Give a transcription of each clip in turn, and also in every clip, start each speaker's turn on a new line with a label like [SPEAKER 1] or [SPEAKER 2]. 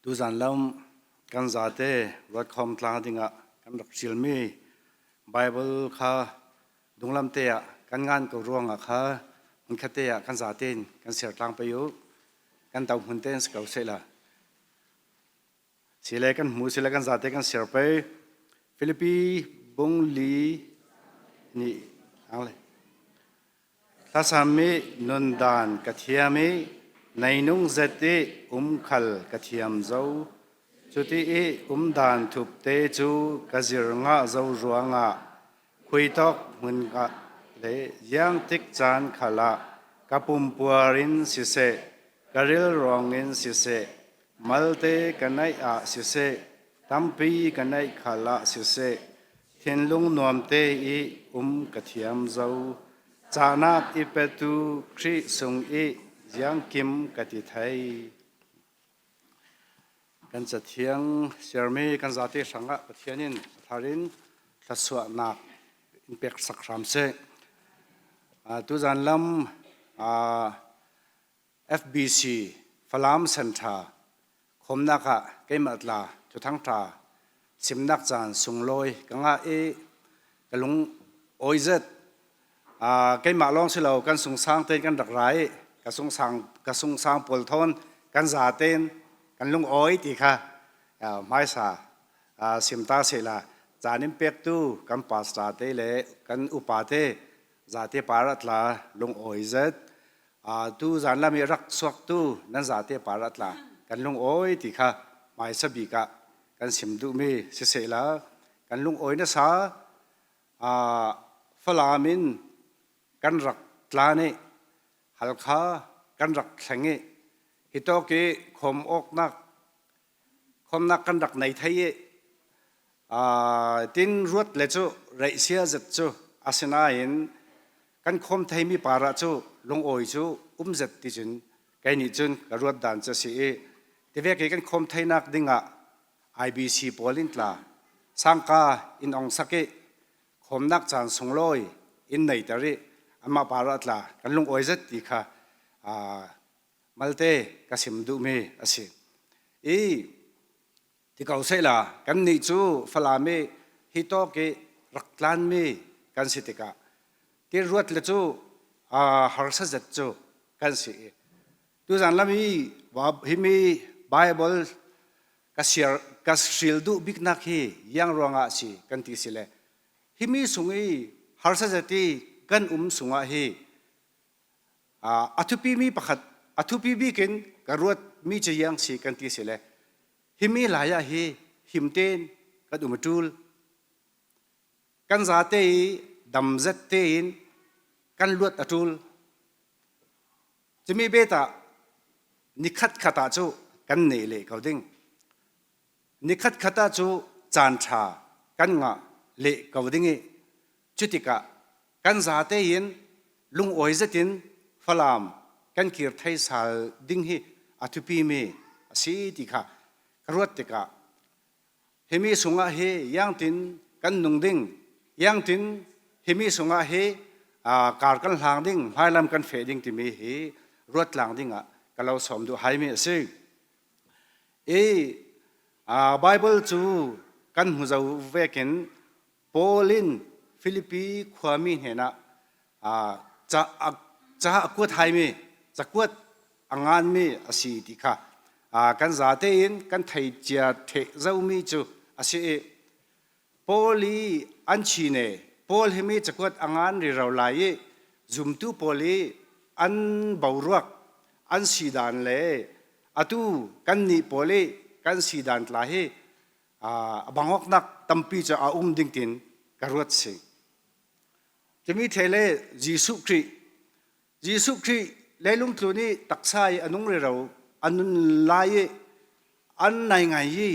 [SPEAKER 1] Tuzan lam kan zate ruatkhawm tlang dingah kan rak hrilmi Bible kha dunglam te ah kan ngan ko ruangah kha hmunkhat te ah kan zaten kan ser tlang pe u. Kan to hmun ten si ko sehla. Sile kan hmu sile kan zate kan ser pe. Filipi bung li nih ang le. Thlacam i nundan ka thiam i neinung zet i umkhal ka thiam zau. Cuti i umdan thupte cu ka zir ngah zau ruangah khuitawk hmun ah le iangtik caan khal ah ka pumpuar in siseh, ka rilruang in siseh, malte ka neih ah siseh, tampi ka neih khal ah siseh, Thinlung nuamte i um ka thiam zau. Cahnak i petu Khrih sung i ziangkim ka ti thei. Kan cathiang siarmi kan zate hrangah Pathian in thar in thluachuahnak in pek sak hram seh. Tuzan lam FBC Falam Center khawmnak ah keimah tla thuthang ṭha simnak caan sunglawi ka ngah i ka lung awi zet. Keimah lawng si lo kan sungsang tein kan rak ra i ka sungsang pawl thawn kan za tein kan lung awi ti kha hmaisa sim ta sehla caan in pektu kan pastor te le kan upa te zate par a tla lung awi zet. Tu zan lam i rak suaktu nan zate par a tla kan lungawi ti kha hmaisa bik ah kan sim duhmi siseh la kan lungawi nasa. Falam in kan rak tla nih Halkha kan rak thleng i hi tawk i khawm awknak khawmnak kan rak nei thei i tin ruat le cu reihsia zet cu asinain kan khawm theimi para cu lungawi cu um zet ti cun kei nih cun ka ruat dan cu si i tivek i kan khawm theinak dingah IBC pawl in tla sangka in ong sak i khawmnak caan sunglawi in nei ter i amah para tla kan lungawi zet ti kha malte ka sim duhmi a si. I ti ko sehla kannih cu Falam i hi tawk i rak tlanmi kan si tikah ti ruat le cu harsa zet cu kan si i tuzan lam i himi Bible ka siar ka hril duh biknak hi yang ruangah si kan ti si le himi sung i harsa zet i kan um sungah hi A thupimi pakhat a thupi bik in ka ruatmi cu iang si kan ti si le himi lai ah hi him tein kan um a ṭul. Kan zate i damzet tein kan luat a ṭul. Cumi bet ah nikhat khat ah cu kan neh leh ko ding. Nikhat khat ah cu caan ṭha kan ngah leh ko ding i cutikah kan zate in lungawi zetin Falam kan kir thei sal ding hi a thupimi a si ti kha ka ruat tikah himi sungah hi yangtin kan nung ding yangtin himi sungah hi kar kan hlang ding hmailam kan feh ding timi hi ruat tlang ding ah ka lo sawm duh haimi a si. I Bible cu kan hmu zo vekin Paul in Filipi khuami hnenah ca a kuat haimi cakuat a nganmi a si ti kha kan zate in kan thei cia theh zomi cu a si i Paul i an chine Paul hi mi cakuat a ngan riro lai i zumtu pawl i an boruak an sidan le atu kan nih pawl i kan sidan tla hi a bangawknak tampi cu a um ding tin ka ruat si. Timi the le Jesuh Khrih Jesuh Khrih leilung tlun i taksa i a nung rero a nun lai i an nai ngai i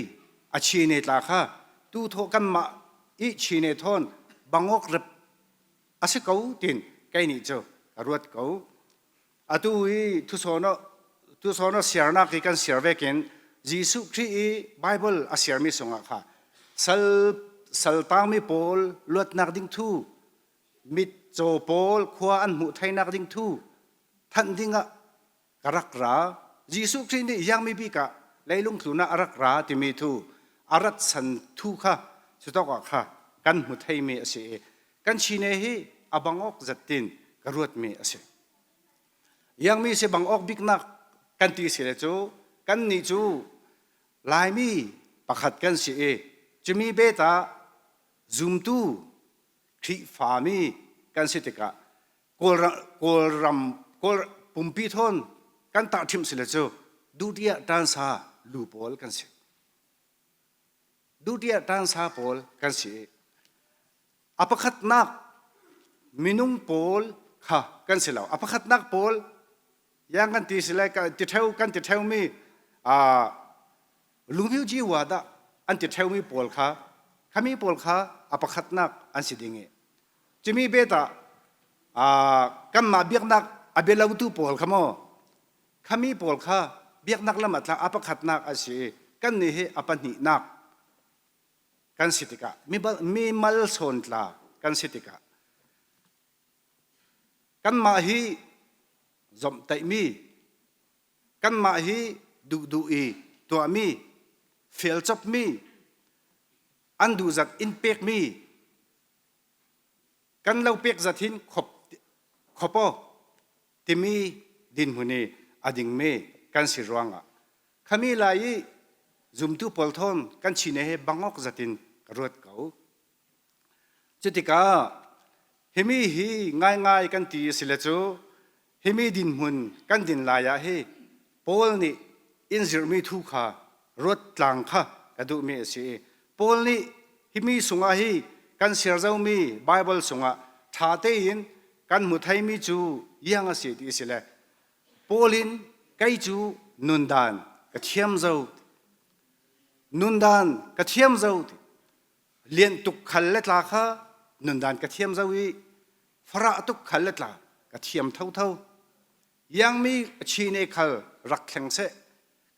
[SPEAKER 1] a chine tla kha tu thaw kanmah i chine thawn bangawk rep a si ko tin kei nih cu ka ruat ko. Atu i thusawn a siarnak hi kan siar vekin Jesuh Khrih i Bible a siarmi sungah kha sal saltangmi pawl luatnak ding thu mitcaw pawl khua an hmuh thainak ding thu thanh dingah ka rak ra. Jesuh Khrih nih iangmi bik ah Leilung tlun ah a rak ra timi thu a rat san thu kha cutawk ah kha kan hmu theimi a si i kan chine hi a bang awk zattin ka ruatmi a si. Iangmi si bang awk biknak kan ti si le cu kan nih cu Laimi pakhat kan si i cumi bet ah zumtu Khrihfami kan si tikah Kawlram Kawl pumpi thawn kan tahṭhimh si le cu duhtiah ṭansa lu pawl kan si. Duhtiah ṭansa pawl kan si. A pakhatnak minung pawl kha kan si lo. A pakhatnak pawl yang kan ti si le ti ṭheo kan ti ṭheomi lungmil jiwa dah an ti ṭheomi pawl kha khami pawl kha a pakhatnak an si ding i cumi bet ah kanmah biaknak a bialotu pawl kha maw khami pawl kha biaknak lam ah tla a pakhatnak an si i kan nih hi a pahnihnak kan si tikah mi mal sawn tla kan si tikah kanmah hi zomhtaihmi kanmah hi duhduh i tuahmi felcopmi an duhzat in pekmi kan lo pek zat hin khop khopo timi dinhmun i a dingmi kan si ruangah khami lai i zumtu pawl thawn kan chine he bangok zatin ka ruat ko. Cutikah himi hi ngaingai kan ti a si le cu himi dinhmun kan din lai ah hi Paul nih in zirhmi thu kha ruat tlang kha ka duhmi a si i Paul nih himi sungah hi kan siarzomi Baibal sungah ṭha tein kan hmu theimi cu iang a si ti a si le Paul in kei cu nundan ka thiam zo nundan ka thiam zo lian tuk khal le tla kha nundan ka thiam zo i farah tuk khal le tla ka thiam thotho iangmi chine khal rak thleng seh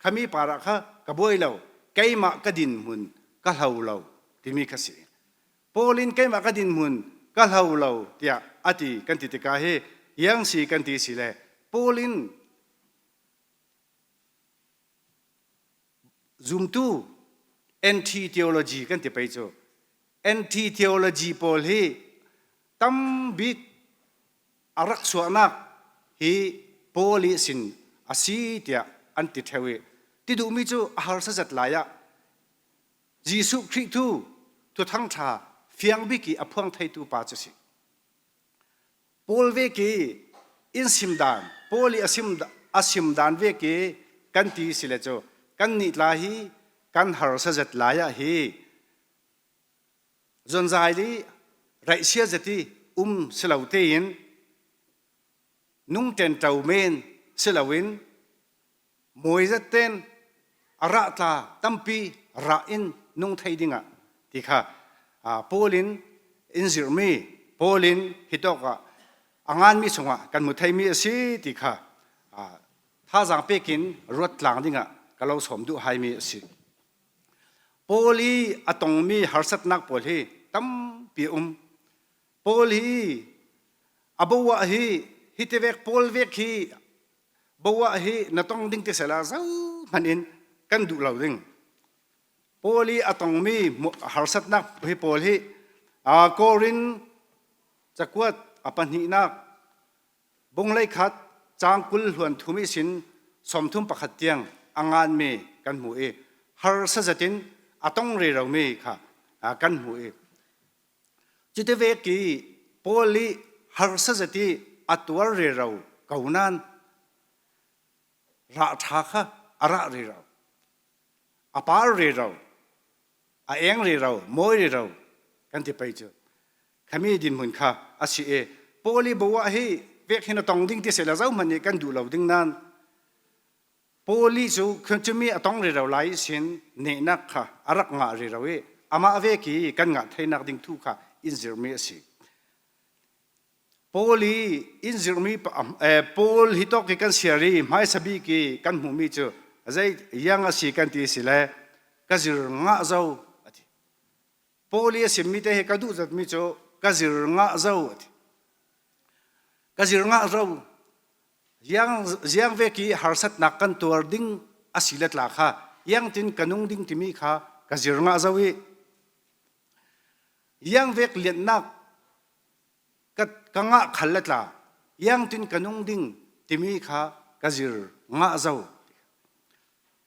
[SPEAKER 1] khami para kha ka buai lo keimah ka dinhmun ka hlo lo timi kha si Paul in keimah ka dinhmun ka hlo lo tiah a ti kan ti tikah hi iang si kan ti si le Paul in Zumtu anti-theology kan ti pei cu. Anti-theology pawl hi tambik a rak chuahnak hi Paul i sin a si tiah an ti theo i ti duhmi cu a harsa zat lai ah Jesuh Khrih tu thuthang ṭha fiang bik i a phuang theitu pa cu si. Paul ve ki in sim dan Paul i a sim dan ve ki kan ti si le cu kan nih tla hi kan harsa zet lai ah hi zonzai li raihsia zeti um si lo tein nung ṭenṭo men si loin Mawi zat ten a rah tla tampi rah in nung thei dingah ti kha Paul in in zirhmi Paul in hi tawk ah a nganmi chungah kan hmu theimi a si ti kha thazaang pekin ruat tlang dingah ka lo sawm duh haimi a si. Paul i a tongmi harsatnak pawl hi tampi um. Paul hi a boah hi hi te vek Paul vek hi Boah hi na tong ding ti sela zohmanh in kan duh lo ding. Paul i a tongmi harsatnak hi pawl hi Korin cakuat a pahnihnak bunglei khat caang 20 hluan thum i sin 31 tiang a nganmi kan hmu i harsa zatin a tong reromi kha kan hmu i Cuti vek i Paul i harsa zet i a tuar rero ko nain rah ṭha kha a rah rero, a par rero, a eng rero, mawi rero kan ti pei cu. Khami dinhmun kha a si i Paul i bo ah hi vek hin a tong ding ti seh zohhmanh nih kan duh lo ding nain Paul cu cumi a tong rero lai sin nehnak kha a rak ngah rero i amah ve ki kan ngah theinak ding thu kha in zirmi a si. Paul i in zirmi Paul hi tok i kan siar i hmaisa bik i kan hmuhmi cu zei yang a si kan ti si le ka zir ngah zo a ti. Paul i a simmi te hi ka duh zatmi cu ka zir ngah zo a ti. Ka zir ngah zo Ziang ve ki harsatnak kan tuar ding a si le tla kha. iangtin ka nung ding timi kha ka zir ngah zo i iangvek lianhnak ka, ka ngah khal le tla iangtin ka nung ding timi kha ka zir ngah zo.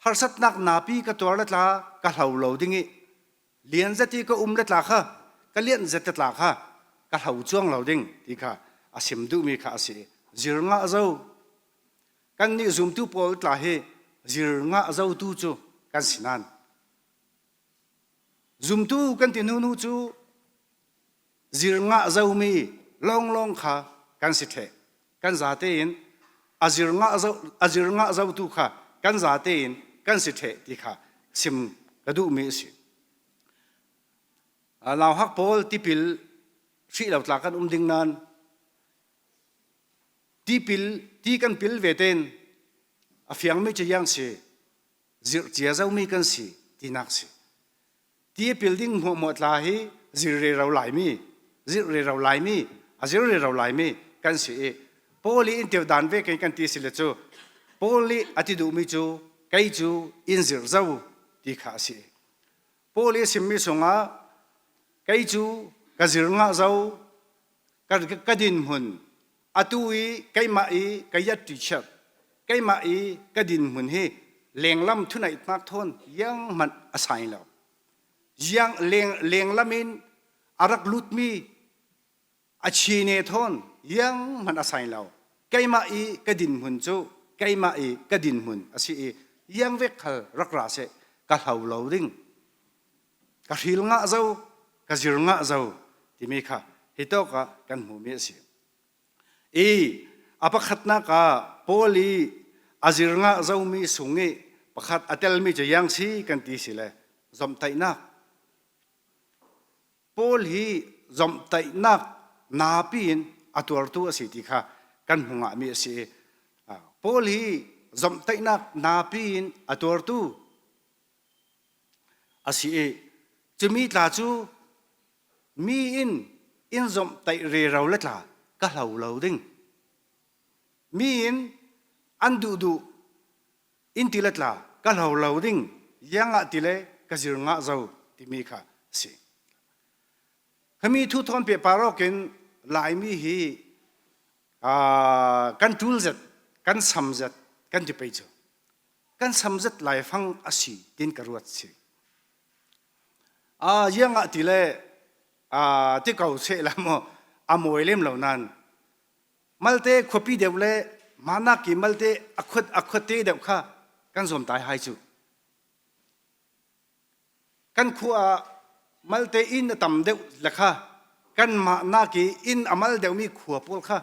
[SPEAKER 1] Harsatnak napi ka tuar le tla ka hlo lo ding i lian zet i ka um le tla kha ka lianh zet le tla kha ka hlo cuang lo ding ti kha a sim duhmi kha a si. Zir ngah zo. Kan nih zumtu pawl tla hi zir ngah zo tu cu kan si nan. Zumtu kan ti hnu hnu cu zir ngah zomi lawnglawng kha kan si ṭheh. Kan zate in a zir ngah zo a zir ngah zotu kha kan zate in kan si ṭheh ti kha sim ka duhmi a si. Nauhak pawl tipil hrih lo tla kan um ding nain tipil ti kan pil ve ten a fiangmi cu yang si zirh cia zomi kan si tinak si. Ti a pil ding hmuahhmuah tla hi zir rero laimi zirh rero laimi a zir rero laimi kan si i Paul i in tiu dan ve kei kan ti si le cu Paul nih a ti duhmi cu kei cu in zirh zo ti kha a si. Paul i a simmi sungah kei cu ka zir ngah zo ka, ka dinhmun atu i keimah i ka yat ṭi keimah i ka dinhmun hi lenglam thunaihnak thawn iang hmanh a sai lo. Iang leng lenglam in a rak lutmi a chine thawn iang hmanh a sai lo. Keimah i ka dinhmun cu keimah i ka dinhmun a si i iang vek khal rak ra seh ka hlo lo ding. Ka hril ngah zo, ka zir ngah zo timi kha hi tawk ah kan hmuhmi a si. I a pakhatnak ah Paul i a zir ngah zomi sung i pakhat a telmi cu yang si kan ti si le zomhtaihnak. Paul hi zomhtaihnak napi in a tuartu a si ti kha kan hmu ngahmi a si i Paul hi zomhtaihnak napi in a tuartu a si i cumi tla cu mi in in zomhtaih rero le tla ka hlo lo ding. Mi in an duhduh in ti le tla ka hlo lo ding iangah ti le ka zir ngah zo timi kha a si. Khami thu thawn pe parok in Laimi hi kan ṭul zet, kan sam zet, kan ti pei cu. Kan sam zet laifang a si tin ka ruat si. Iangah ti le ti ko seh la maw a mawi lem lo nan malte khuapi deuh le mahnak i malte a khuat a khuate deuh kha kan zuam tai hai cu. Kan khua ah malte inn a tam deuh le kha kanmah nak i inn a mal deuhmi khua pawl kha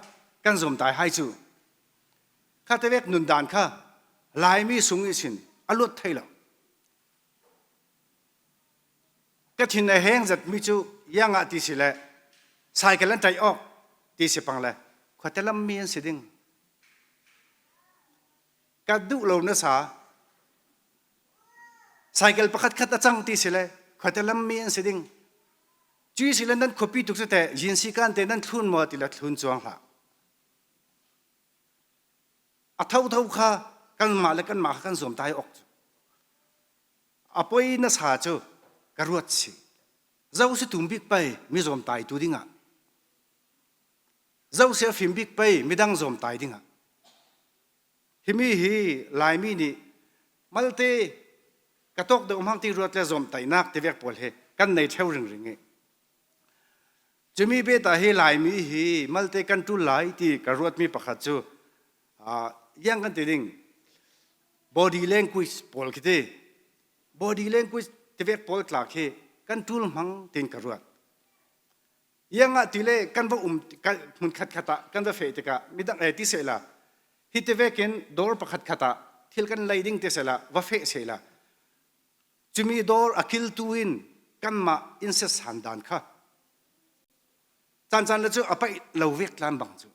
[SPEAKER 1] kan zuam tai hai cu. Kha tevek nundan kha Laimi sung i sin a luat thei lo. Ka thin a heng zatmi cu iangah ti si le cycle an ṭaih awk ti si pang le khuate lammi an si ding. Ka duh lo nasa cycle pakhat khat a cang ti si le khuate lammi an si ding. Cui si le nan khuapi tuk cu teh yinsi kan te nan thlun maw ti le thlun cuang hlah. A thotho kha kanmah le kanmah kha kan zuam tai awk cu. A poi na sa cu ka ruat si. Zo si tum bik pei mi zuam tai tu dingah. Zo si a fim bik pei midang zuam tai dingah. Himi hi Laimi nih malte ka tawk deuh hmang ti ruat le zuamtaihnak ti vek pawl hi kan nei theo ringring i Cumi beta hi Laimi hi malte kan ṭul lai ti ka ruatmi pakhat cu iang kan ti ding body language pawl khi ti body language tivek pawl tla khi kan ṭul hmang tin ka ruat. Iang ah ti le kan va um hmun khat khat ah kan va feh tikah midang eh ti sehla hi tivek in dawr pakhat khat ah thil kan lei ding ti sehla va feh sehla Cumi dawr a kiltu in kanmah inn setsan dan kha caancaan le cu a paih lo vek tlan bang cu.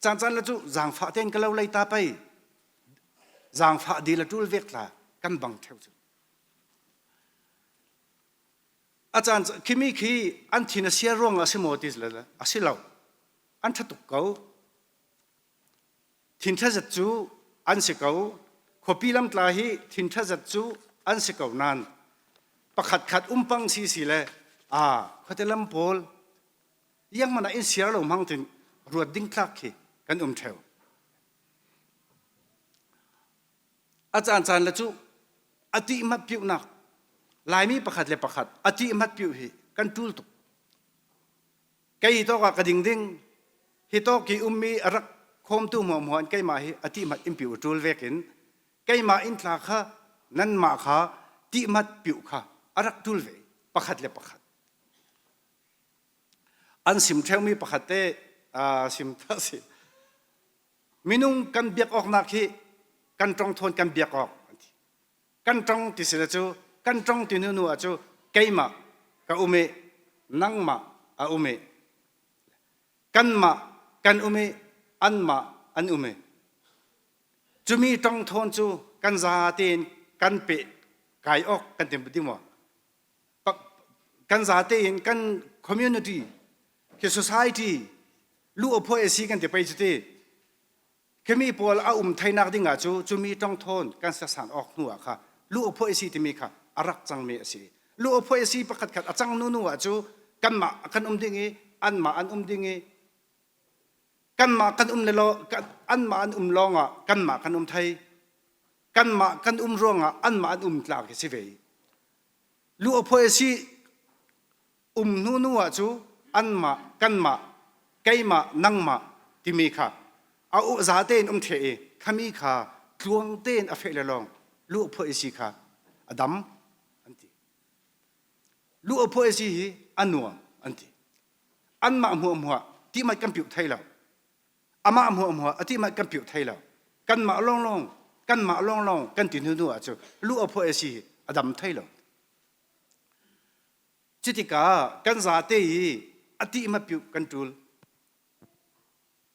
[SPEAKER 1] Caancaan le cu zaangfah tein ka lo lei ta pei zaangfah dil a ṭul vek tla kan bang ṭheu cu. A caan khimi khi an thin a sia ruang ah a si maw ti le a si lo. An ṭha tuk ko. Thin ṭha zet cu an si ko. Khuapi lamtla hi thinṭhazat cu an si ko nain pakhatkhat umpang si si le a khuate lam pawl iangman ah in siar lo hmang tin ruat ding tlak khi kan um ṭheo. A caan caan le cu a ti hmat piuhnak Laimi pakhat le pakhat a ti hmat piuh hi kan ṭul tuk. Kei tawk ah ka ding ding hi tawk i ummi a rak khawmtu hmuahhmuah in keimah hi a tihmat in piu ṭul vek in keimah in tla kha nanmah kha tihmat piuh kha a rak ṭul ve pakhat le pakhat. An sim ṭheumi pakhat te sim ta si. Minung kan biak awknak hi kan ṭong thawn kan biak awk an ti. Kan ṭong ti si le cu kan ṭong ti hnu hnu ah cu keimah ka um i nangmah a um i kanmah kan um i anmah an um i cumi ṭong thawn cu kan za tein kan peh kai awk kan ti ding maw kan za tein kan community khi society lu a si kan ti pei cu ti Khimi pawl a um theinak ding ah cu cumi tongthawn kan sersan awk hnu ah kha lu a phuah si timi kha a rak cangmi a si. Lu a phuah si pakhat khat a cang nu nu ah cu kanmah kan um ding i anmah an um ding i kanmah kan um le lo anmah an um lawng ah kanmah kan um thei kanmah kan um ruangah anmah an um tlak hi si ve. Lu a phuah si um hnu hnu ah cu anmah kanmah keimah nangmah timi kha a za tein um the i khami kha tluang tein a feh le lawng lu a phuah si kha a dam an ti lu a phuah si hi a nuam an ti anmah hmuah hmuah ti mat kan piuh thei lo amah hmuah hmuah a ti mat kan piuh thei lo kanmah lawnglawng kanmah lawnglawng kan ti hnu hnu ah cu lu a phuah si hi a dam thei lo Cutikah kan zate i a ti ma piuh kan ṭul.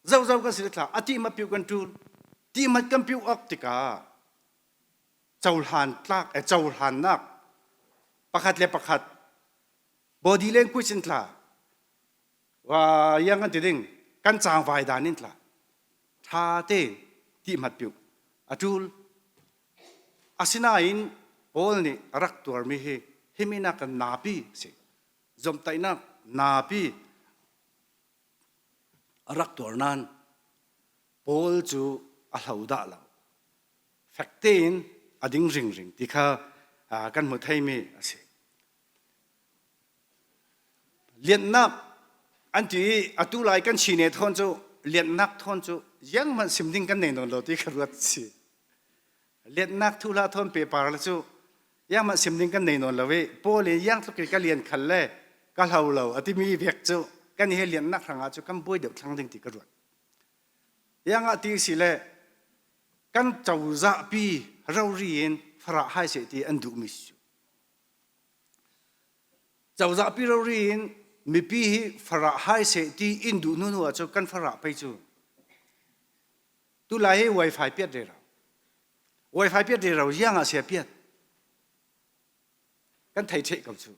[SPEAKER 1] Zozo kan si thla a ti ma piuh kan ṭul. Ti mat kan piuh awk tikah cohlan tlak eh cohlannak pakhat le pakhat body language in tla wa yang an ti ding kan cangvai dan in tla tha te ti mat piuh a ṭul Asinain Paul nih a rak tuarmi hi himinak kan napi a si. Zomhtaihnak napi a rak tuar nain Paul cu a hlo dah lo. Fek tein a ding ringring ti kha kan hmu theimi a si. Lianhnak an ti i atu lai kan chine thawn cu lianhnak thawn cu zianghmanh sim ding kan nei nawn lo ti ka ruat si. Lianhnak thu hlah thawn pepar le cu iangmah sim ding kan nei nawn lo i Paul in iang tluk i ka lian khal le ka hlo lo a timi vek cu kan he lianhnak hrangah cu kan buai deuh thlang ding ti ka ruat. Iangah ti si le kan cozah pi rori in farah hai seh ti an duhmi si. Cozah pi rori in mipi hi farah hai seh ti in duh hnu hnu ah cu kan farah pei cu tulai hi wifi piat re ro wifi piat re ro ziang ah sia piat kan thei theh ko cu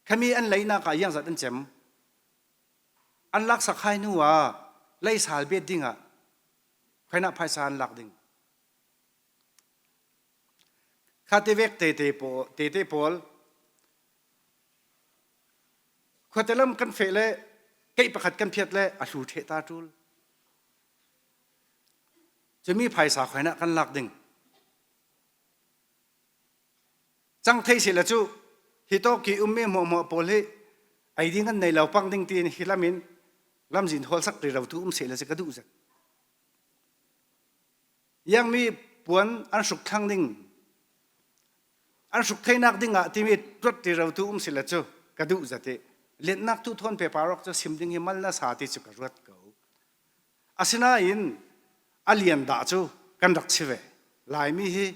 [SPEAKER 1] khami an leinak ah iang zat an cem an laksak hai hnu ah leisal bet ding ah khainah phaisa an lak ding Kha tivek tete pawl, tete pawl khuate lam kan feh le keih pakhat kan phiat le a hlu ṭheh ta ṭul. Cumi phaisa khoin ah kan lak ding. Cang thei si le cu hi tawk ki ummi hmuahhmuah pawl hi ei ding an nei lo pang ding tiin hi lam in lamzin hawl sak ri ro tu um se le si ka duh zet. Iangmi puan an hruk thlang ding an hruk theinak ding ah timi tuat ti rotu um si le cu ka duh zat i lennak tu thawn pe parok cu sim ding hi mal na sa ti cu ka ruat ko asinain a lian dah cu kan rak si ve laimi hi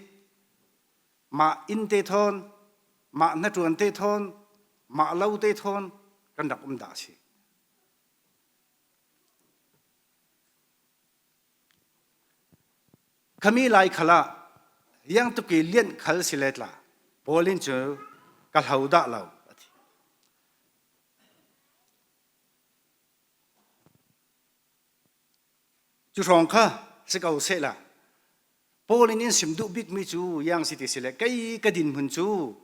[SPEAKER 1] mah inn te thawn mah hnaṭuan te thawn mah lo te thawn kan rak um dah si Khami lai khal ah iang tuk i lianh khal si le tla Paul in cu ka hlo dah lo a ti. Cu hrawng kha si ko sehla. Paul in in sim duh bikmi cu yang si ti si le kei ka dinhmun cu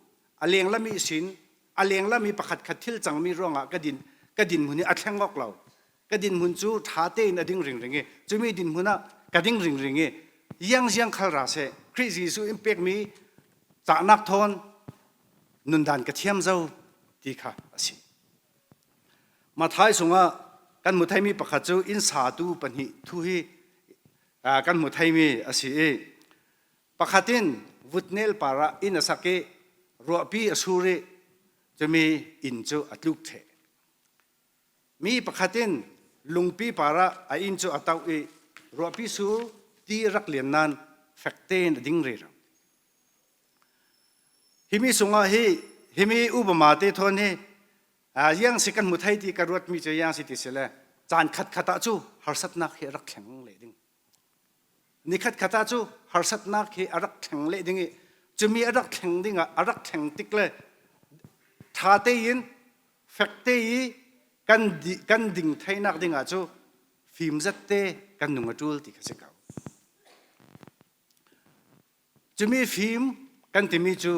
[SPEAKER 1] a lenglam i sin a lenglam i pakhat khat thil cangmi ruangah ka din ka dinhmun hi a thleng awk lo. Ka dinhmun cu ṭha tein a ding ringring i cumi dinhmun ah ka ding ringring i iang ziang khal ra seh Khrih Jesuh in pekmi cahnak thawn nundan ka thiam zo ti kha a si. Mathai sungah kan hmu theimi pakhat cu inn satu pahnih thu hi kan hmu theimi a si i pakhat in vutnel par ah inn a sak i ruahpi a sur i cumi inn cu a tluk ṭheh. Mi pakhat in lungpi par ah a inn cu a toh i ruahpi sur ti rak lian nain fek tein a ding rero. Himi sungah hi himi upama te thawn hi iang si kan hmu thei ti ka ruatmi cu iang si ti si le caan khatkhat ah cu harsatnak hi a rak thleng leh ding. Ni khatkhat ah cu harsatnak hi a rak thleng leh ding i cumi a rak thleng ding ah a rak thleng tik le ṭha tein fek te i kan kan ding theinak ding ah cu fimzat te kan nung a ṭul ti kha si ko. Cumi fim kan timi cu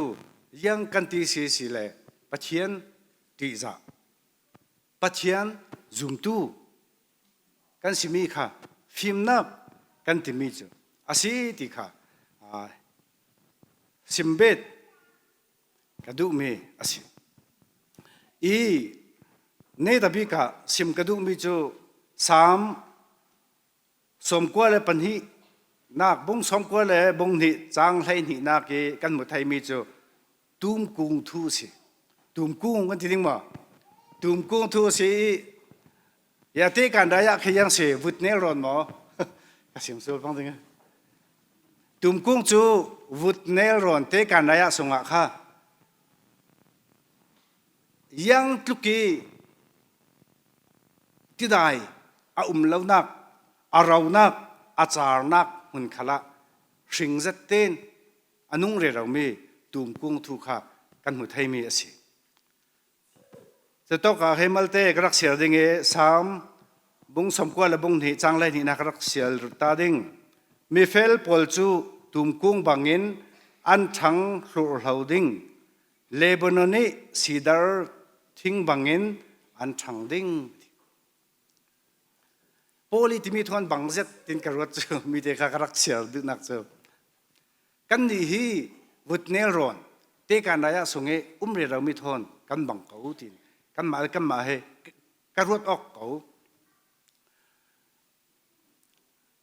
[SPEAKER 1] iang kan ti si si le Pathian ṭihzah, Pathian zumtu kan simi kha fimnak kan timi cu a si ti kha simbet ka duhmi a si. I ne bik ah sim ka duhmi cu Salm 92 nak bung 92 caang 12 nak i kan hmu theimi cu tumkung thu a si. Tumkung kan ti ding maw? Tumkung thu a si i ya te kan rai ah khi yang si vut nel rawn maw? Ka sim sul pang ding. Tumkung cu vut nel rawn te kan rai ah sungah kha yang tluk i Tidai a um lonak, a ronak, a carnak hmun khal ah hringzet tein a nung reromi tumkung thu kha kan hmu theimi a si. Cutok ah hei malte ka rak sial ding i Salm bung 90 le bung hnih cang 12 nak ka rak sial ta ding. Mifel pawl cu tumkung bangin an ṭhang hlurhlo ding. Lebanon i sidar thing bangin an ṭhang ding. Paul i timi thuan bang zet tin ka ruat cu mi te kha ka rak chiar duhnak cu. Kan nih hi vutnel rawn te kan rai ah sung i um re mi thawn kan bang ko tin kanmah le kanmah he ka ruat awk ko.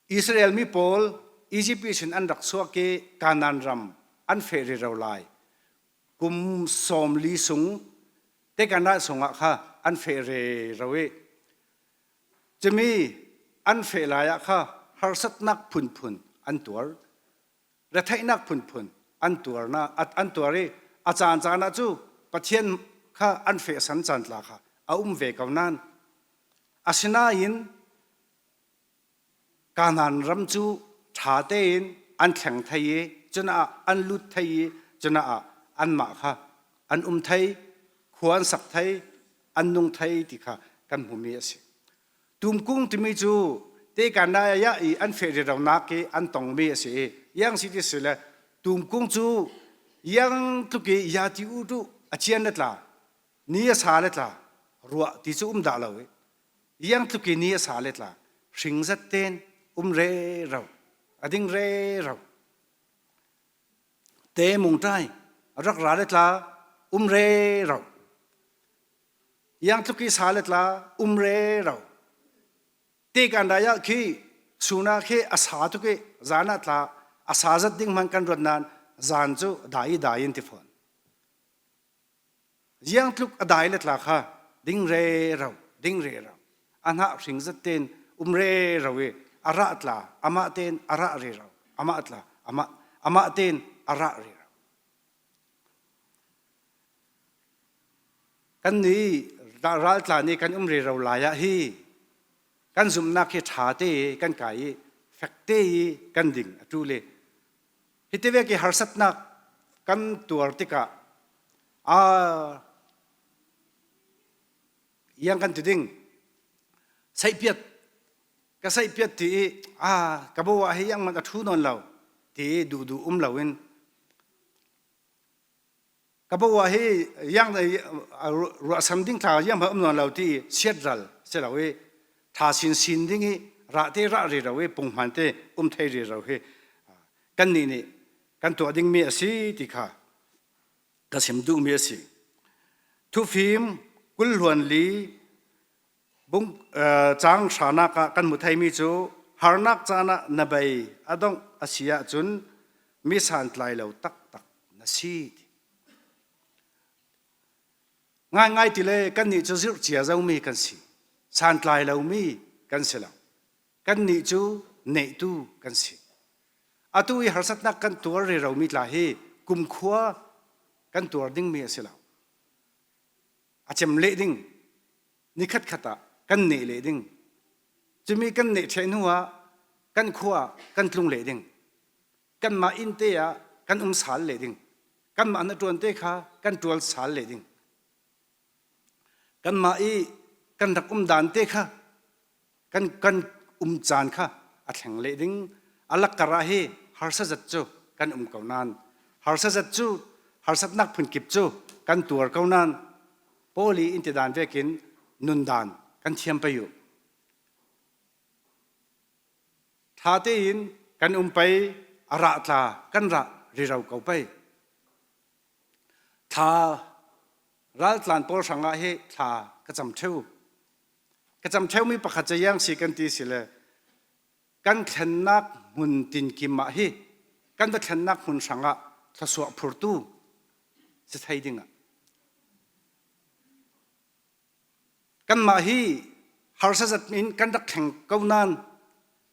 [SPEAKER 1] Israel mi pawl Egypt sin an rak chuak i Kanaan ram an feh rero lai. Kum 40 sung tekanah sungah kha an feh rero i cumi an feh lai ah kha harsatnak phunphun an tuar. Retheihnak phunphun an tuar na an tuar i a caan caan ah cu Pathian kha an feh san caan tla kha a um ve ko nain asinain Kanaan ram cu ṭha tein an thleng thai i cunah an lut thai i cunah ah anmah kha an um thai, khua an sak thai, an nung thai ti kha kan hmumi a si. Tumkung timi cu Tekanaya i an feh rironak i an tongmi a si i iang si ti si le tumkung cu iang tluk i ya ti u tu a cian le tla ni a sa le tla ruah ti cu um dah lo i Iang tluk i ni a sa le tla hring zat ten um re ro a ding re ro te mung ṭai rak ra le tla um re ro iang tluk i sa le tla um re ro te kan rai ah khi suna khi a sa tuk i zan ah tla a sa zat ding hman kan ruat nan zan cu dai dai in ti fawn Ziang tluk a dai le tla kha ding rero, ding rero. A hnah hring zat tein um rero i a rah tla amah tein a rah rero, amah tla amah amah tein a rah rero. Kan nih raltla nih kan um rero lai ah hi kan zumhnak hi ṭha te i kan kai i fek te i kan ding a tu le hi te vek i harsatnak kan tuar tikah a iang kan ti ding saihpiat ka saihpiat ti i a ka bo ah hi iang man a thu nawn lo. ti duh duh um loin ka bo ah hi yang ruahsam ding thla yang um nawn lo ti siat ral si lo i tha sin sin ding i rah te rah ri ro i punghman te um thei ri ro hi kan nih nih kan tuah ding mi a si ti kha ka sim duh mi a si. Thufim kulhluan li bung caang hranak ah kan hmu theimi cu harnak caan ah na bei a dongh a si ahcun mi santlai lo taktak na si. Ngaingai ti le kannih cu zirh cia zomi kan si. Santlai lomi kan si lo. Kannih cu neihtu kan si. Atu i harsatnak kan tuar reromi tla hi kumkhua kan tuar dingmi a si lo. A cem leh ding nikhat khat ah kan neh leh ding. Cumi kan neh ṭheh hnu ah kan khua ah kan tlung leh ding. Kanmah inn te ah kan um sal leh ding. Kanmah na ṭuan te kha kan ṭual sal leh ding. Kanmah i kan rak um dan te kha kan kan um caan kha a thleng leh ding a lakkar ah hi harsa zat cu kan um ko nain harsa zat cu harsatnak phunkip cu kan tuar ko nain Paul i in ti dan vekin nun dan kan thiam pei u tha tein kan um pei a rah tla kan rah riro ko pei thla raltlan pawl hrangah hi thla ka cam theu Ka cam ṭheumi pakhat cu iang si kan ti si le kan thlennak hmun tinkim ah hi kan va thlennak hmun hrangah thluasuah phurtu si thei dingah kanmah hi harsa zat in kan rak thleng ko nain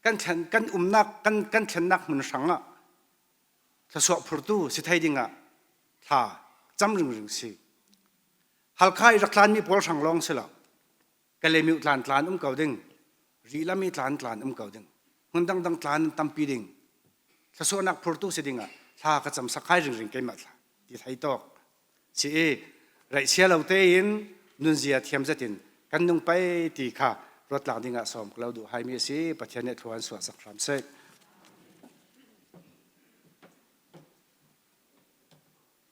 [SPEAKER 1] kan thlen kan umnak kan kan thlennak hmun hrangah thluasuah phurtu si thei dingah thla cam ringring si Halkha i rak tlanmi pawl hrang lawng si lo. Kalemiu tlan tlan um ko ding. Rilami tlan tlan um ko ding. Hmun dangdang tlan tampi ding. Thlasuahnak phurtu si ding ah thla ka cam sakhai ringring keimah thla ti thei tawk. Si i raihsia lo tein nunzia thiam zetin kan nung pei ti kha ruatlak ding ah sawm ka lo duh haimi a si. Pathian nih thluan suah sak hram seh.